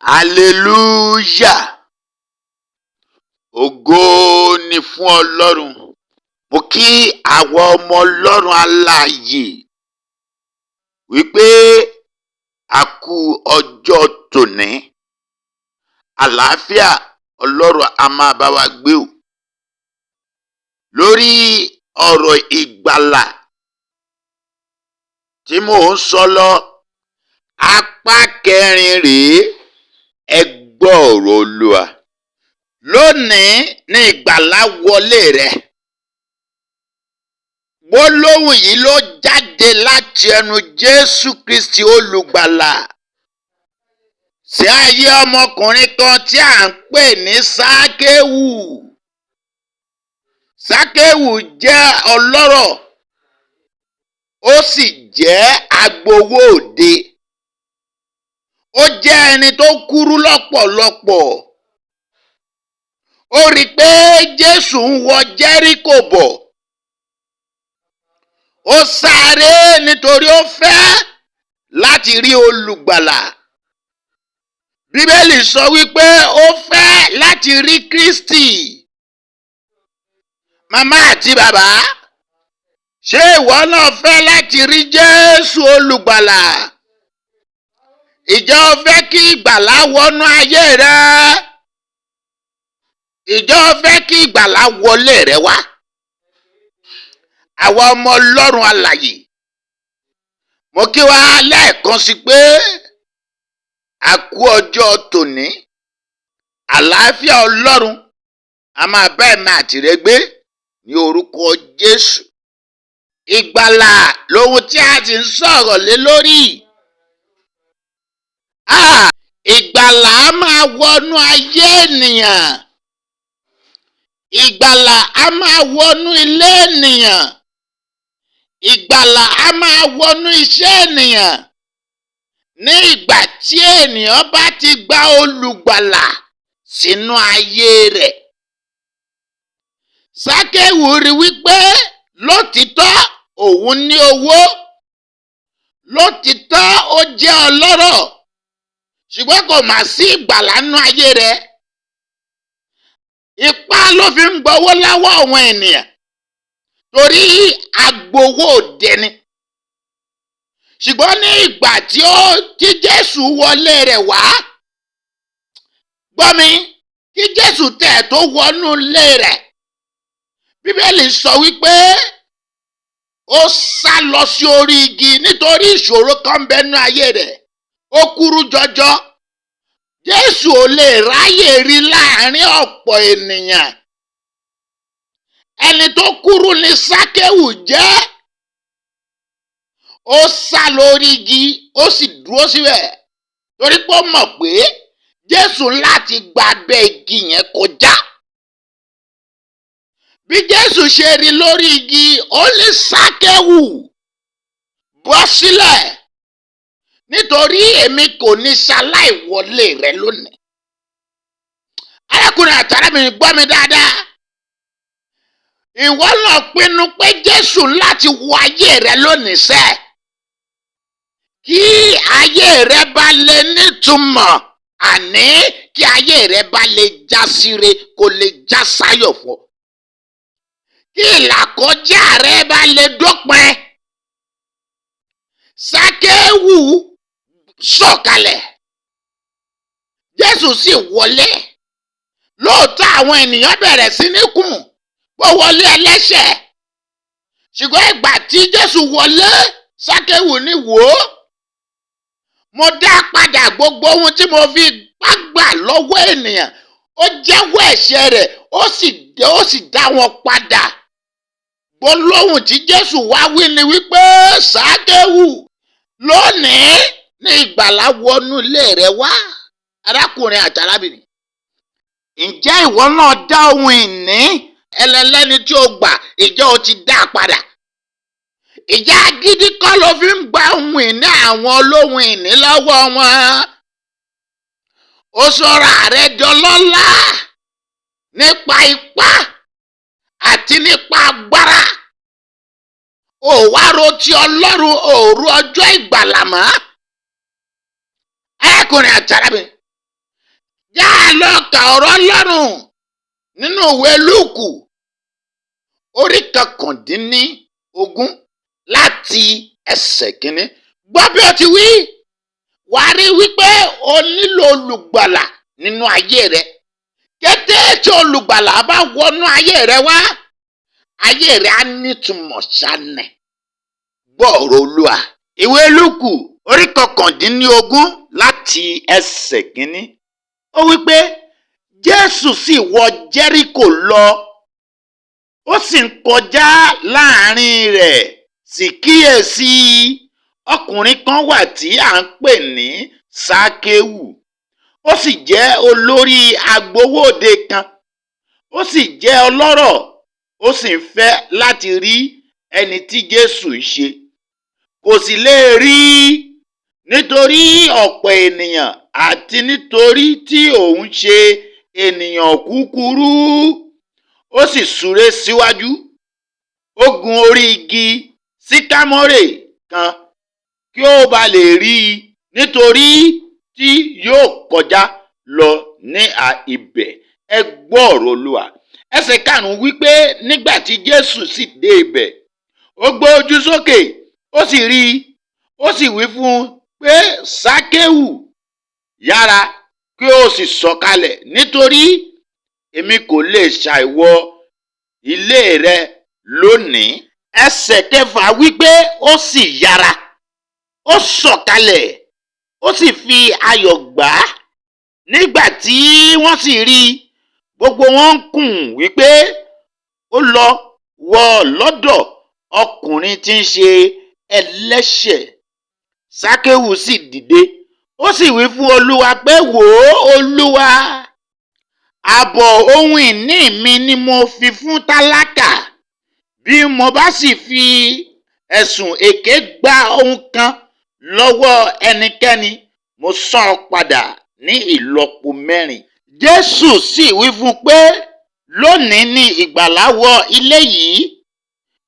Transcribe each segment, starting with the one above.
Hallelujah! Ògo ni fún Ọlọ́run. Mo kí àwọn ọmọ Ọlọ́run alààyè wípé a kú ọjọ́ tòní. Àlàáfíà Ọlọ́run a máa bá wa gbé o. Lórí ọ̀rọ̀ ìgbàlà tí mò ń sọ lọ, apá kẹrin rèé, ẹ gbọ́ ọ̀rọ̀ Olúwa. Lónìí ni ìgbàlà wọlé rẹ. Gbólóhùn yìí ló jáde láti ẹnu Jésù Kristi olùgbàlà sí ayé ọmọkùnrin kan tí à ń pè ní Sákéwù. Sákéwù jẹ́ ọlọ́rọ̀, ó sì jẹ́ agbowó òde. Ó jẹ́ ẹni tó kúrú lọ́pọ̀lọpọ̀. Ó rí i pé Jésù ń wọ Jẹ́ríkò bọ̀. Ó sáré nítorí ó fẹ́ láti rí olùgbàlà. Bíbélì sọ wípé ó fẹ́ láti rí Kristi. Màmá àti bàbá, ṣé ìwọ náà fẹ́ láti rí Jésù olùgbàlà? Ìjọ o fẹ́ kí ìgbàlà wọnú ayé rẹ? Ìjọ o fẹ́ kí ìgbàlà wọlé rẹ wá? Àwa ọmọ Ọlọ́run alàyè, mo kí wa lẹ́ẹ̀kan sí pé a kú ọjọ́ tòní. Àlàáfíà Ọlọ́run a máa bá ẹ̀mí àtìrẹ gbé ní orúkọ Jésù. Ìgbàlà lohun tí a ti ń sọ̀rọ̀ lé lórí. Ìgbàlà á máa wọnú ayé ènìyàn. Ìgbàlà á máa wọnú ilé ènìyàn. Ìgbàlà á máa wọnú iṣẹ́ ènìyàn. Ní ìgbà tí ènìyàn bá ti gba olùgbàlà sínú ayé rẹ̀. Sákéwù rí wípé lótìítọ́ òun ní owó, lótìítọ́ ó jẹ́ ọlọ́rọ̀, ṣùgbọ́n kò mà sí ìgbàlà nínú ayé rẹ̀. Ipá ló fi ń gbowó lọ́wọ́ àwọn ènìyàn torí agbowó òde ni. Ṣùgbọ́n ní ìgbà tí ó tí Jésù wọlé rẹ̀ wá, gbọ́ mi, kí Jésù tẹ̀ tó wọnú ilé rẹ̀, Bíbélì sọ wípé ó sá lọ sí orí igi nítorí ìṣòro kan ń bẹ nínú ayé rẹ̀. Ó kúrú jọjọ. Jésù ò lè ráyè rí láàrin ọ̀pọ̀ ènìyàn. Ẹni tó kúrú ni Sákéwù jẹ́. Ó sá lórí igi, ó sì dúró síbẹ̀ torí pé ó mọ̀ pé Jésù láti gba abẹ́ igi yẹn kọjá. Bí Jésù ṣe rí lórí igi, ó ní Sákéwù bọ́ sílẹ̀ nítorí èmi kò ní ṣaláì wọlé rẹ lónìí. Arákùnrin àti arábìnrin, gbọ́ mi dáadáa. Ìwọ náà pinnu pé Jésù láti wọ ayé rẹ lónìí sẹ́. Kí ayé rẹ bá lè nítumọ̀, àní kí ayé rẹ bá lè já síre, kó lè já sáyọ̀ fún ọ. Kí ìlàkọjá rẹ bá lè dópin. Sákéwù sọ̀kalẹ̀. Jésù sì wọlé. Lóòótọ́ àwọn ènìyàn bẹ̀rẹ̀ sí ní kùn pé wọlé ẹlẹ́ṣẹ̀. Ṣùgbọ́n ìgbà tí Jésù wọlé, Sákéwù ní wò ó. Mo dá padà gbogbo ohun tí mo fi ipá gbà lọ́wọ́ ènìyàn. Ó jẹ́wọ́ ẹ̀ṣẹ̀ rẹ̀, ó sì dá wọn padà. Gbólóhùn tí Jésù wá wí ni wípé Sákéwù, lónìí ní ìgbàlà wọnú ilé rẹ wá. Arákùnrin àti arábìnrin, ǹjẹ́ ìwọ náà dá ohun ìní ẹlẹ́lẹ́ni tí o gbà, ìjẹ́ o ti dá a padà? Ìjà agídí kọ́ ló fi ń gba ohun ìní àwọn olóhun ìní lọ́wọ́ wọn. Ó sọra rẹ dọlọ́lá nípa ipá àti nípa agbára. Ò wá ro ti Ọlọ́run òru ọjọ́ ìgbàlà mọ́. Arákùnrin àti arábìnrin, Já lọ ka ọ̀rọ̀ Ọlọ́run nínú ìwé Lúùkù orí 19 láti ẹsẹ̀ 1. Gbọ́ bí ó ti wí, wàá rí wípé o nílò olùgbàlà nínú ayé rẹ. Kété tí olùgbàlà bá wọnú ayé rẹ wá, ayé rẹ á nítumọ̀ ṣánẹ̀. Gbọ́ ọ̀rọ̀ Olúwa. Ìwé Lúùkù orí 19 láti ẹsẹ̀ 1. Ó wí pé Jésù sì wọ Jẹ́ríkò lọ, ó sì ń kọjá láàrin rẹ̀. Sì kíyèsí, ọkùnrin kan wà tí à ń pè ní Sákéwù, ó sì jẹ́ olórí agbowóde kan, ó sì jẹ́ ọlọ́rọ̀, ó sì ń fẹ́ láti rí ẹni tí Jésù ń ṣe. Kò sì lè rí i nítorí ọ̀pọ̀ ènìyàn àti nítorí tí òun ṣe ènìyàn kúkúrú. Ó sì súré síwájú, ó gun orí igi síkámórè kan kí ó ba lè rí i, nítorí tí yóò kọjá lọ ní ibẹ̀. Ẹ gbọ́ ọ̀rọ̀ Olúwa. Ẹsẹ̀ 5 wípé nígbà tí Jésù sì dé ibẹ̀, ó gbé ojú sókè, ó sì rí i, ó sì wí fún un pé, Sákéwù, yára kí o sì sọ̀kalẹ̀, nítorí èmi kò lè ṣàìwọ ilé rẹ lónìí. Ẹsẹ̀ 6 wípé ó sì yára, ó sọ̀kalẹ̀, ó sì fi ayọ̀ gbà á. Nígbà tí wọ́n sì rí i, gbogbo wọn ń kùn wípé ó lọ wọ̀ lọ́dọ̀ ọkùnrin tí ń ṣe ẹlẹ́ṣẹ̀. Sákéwù sì dìde, ó sì wí fún Olúwa pé, wò ó Olúwa, ààbọ̀ ohun ìní mi ni mo fi fún tálákà. Bí mo bá sì fi ẹ̀sùn èké gba ohun kan lọ́wọ́ ẹnikẹ́ni, mo san án padà ní ìlọ́po mẹ́rin. Jésù sì wí fún un pé, lónìí ni ìgbàlà wọ ilé yìí,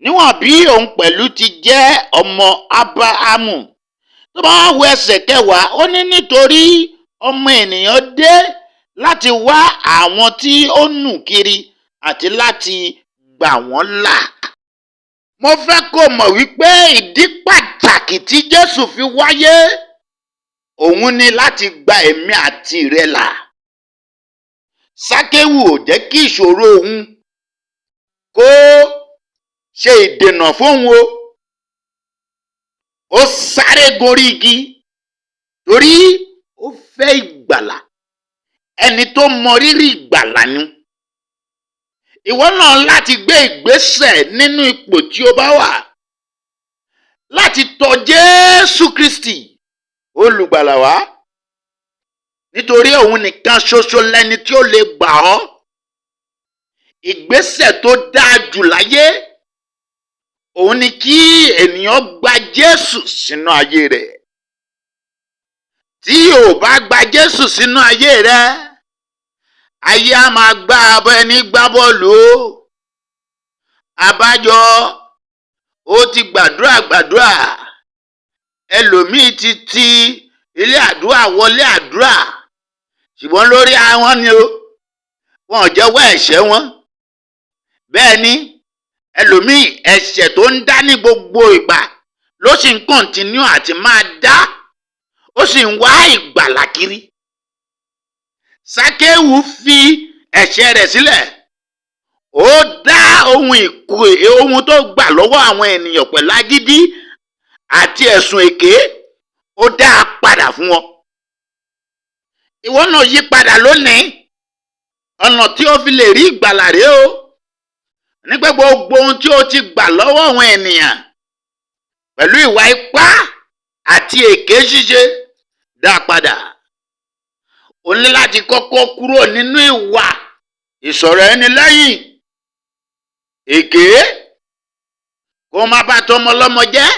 níwọ̀n bí òun pẹ̀lú ti jẹ́ ọmọ Ábúráhámù. Tó bá wá wo ẹsẹ̀ 10, ó ní nítorí ọmọ ènìyàn dé láti wá àwọn tí ó nù kiri àti láti gbà wọ́n là. Mo fẹ́ kó mọ̀ wípé ìdí pàtàkì tí Jésù fi wáyé, òun ni láti gba èmi àti rẹ là. Sákéwù ò jẹ́ kí ìṣòro òun kó ṣe ìdènà fóun o. Ó sáré gorí igi torí ó fẹ́ ìgbàlà. Ẹni tó mọ rírì ìgbàlà ni. Ìwọ náà láti gbé ìgbésẹ̀ nínú ipò tí o bá wà láti tọ̀ Jésù Kristi olùgbàlà wá, nítorí òun nìkan ṣoṣo lẹni tí ó lè gbà ọ́. Ìgbésẹ̀ tó dáa jù láyé, òun ni kí ènìyàn gba Jésù sínú ayé rẹ̀. Tí o bá gba Jésù sínú ayé rẹ̀, ayé á máa gbá abọ́ ẹni gbá bọ́ọ̀lù o. Àbájọ ó ti gbàdúrà gbàdúrà, ẹlòmíì ti ti ilé àdúrà wọlé àdúrà, ṣùgbọ́n lórí àwọn ni o, wọn ò jẹ́wọ́ ẹ̀ṣẹ̀ wọn. Bẹ́ẹ̀ ni ẹlòmíì ẹ̀ṣẹ̀ tó ń dá ní gbogbo ìgbà ló sì ń kọ̀ntínú àti máa dá, ó sì ń wá ìgbàlà kiri. Sákéwù fi ẹ̀ṣẹ̀ rẹ̀ sílẹ̀, ó dá ohun tó gbà lọ́wọ́ àwọn ènìyàn pẹ̀lú agídí àti ẹ̀sùn èké, ó dá a padà fún wọn. Ìwọ náà yí padà lónìí. Ọ̀nà tí ó fi lè rí ìgbàlà rèé o. Nígbà gbogbo ohun tí o ti gbà lọ́wọ́ àwọn ènìyàn pẹ̀lú ìwà ipá àti èké ṣíṣe, dá a padà. O ní láti kọ́kọ́ kúrò nínú ìwà ìsọ̀rọ̀ ẹni lẹ́yìn, èké, kó má bá tọmọ lọ́mọ jẹ́.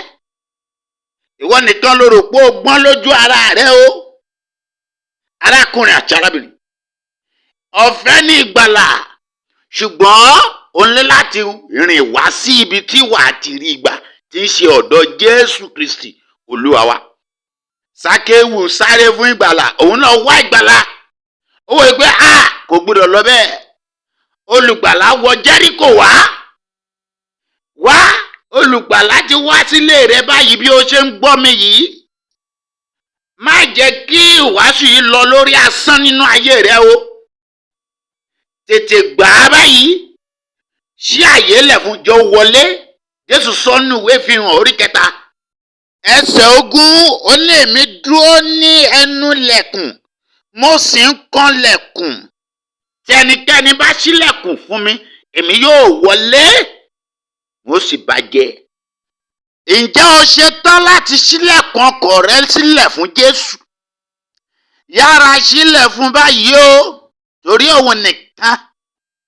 Ìwọ nìkan ló rò pé o gbọ́n lójú ara rẹ o. Arákùnrin àti arábìnrin, ọ̀fẹ́ ní ìgbàlà, ṣùgbọ́n o ní láti rìn wá sí ibi tí wà á ti rí ìgbà tí ń ṣe ọ̀dọ̀ Jésù Kristi Olúwa wa. Sákéwù sáré fún ìgbàlà, òun náà wá ìgbàlà. Ó wòye pé a kò gbọdọ̀ lọ bẹ́ẹ̀. Olùgbàlà wọ Jẹ́ríkò wá wá. Olùgbàlà ti wá sílé rẹ báyìí bí ó ṣe ń gbọ́ mi yìí. Má jẹ́ kí ìwàásù yìí lọ lórí asán nínú ayé rẹ o. Tètè gbà á báyìí, ṣí àyè lẹ̀ fún jọ wọlé. Jésù sọ nínú ìwé Ìfihàn orí 3 ẹsẹ̀ 20, ó ní, "Èmi dúró ní ẹnu lẹ̀kùn, mo sì ń kanlẹ̀kùn. Tí ẹnikẹ́ni bá ṣílẹ̀kùn fún mi, èmi yóò wọlé, mo sì bá jẹ." Ǹjẹ́ o ṣe tán láti ṣílẹ̀kùn ọkọ̀ rẹ sílẹ̀ fún Jésù? Yára sílẹ̀ fún báyìí o, torí òun nìkan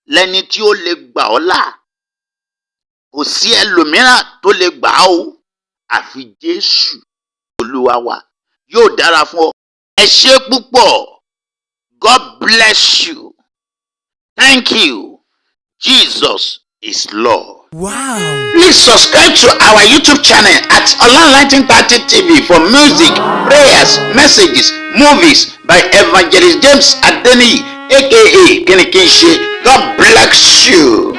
lẹni tí ó lè gbà ọ́ là. Kò sí ẹlòmíràn tó lè gbà ọ́ o, àfi Jésù Olúwa wa. Yóò dára fún ọ. Ẹ ṣé púpọ̀. God bless you. Thank you. Jesus is Lord. Please subscribe to our YouTube channel at Online 1930 TV for music, prayers, messages, movies by Evangelist James Adeniyi, aka Kinikinse. God bless you.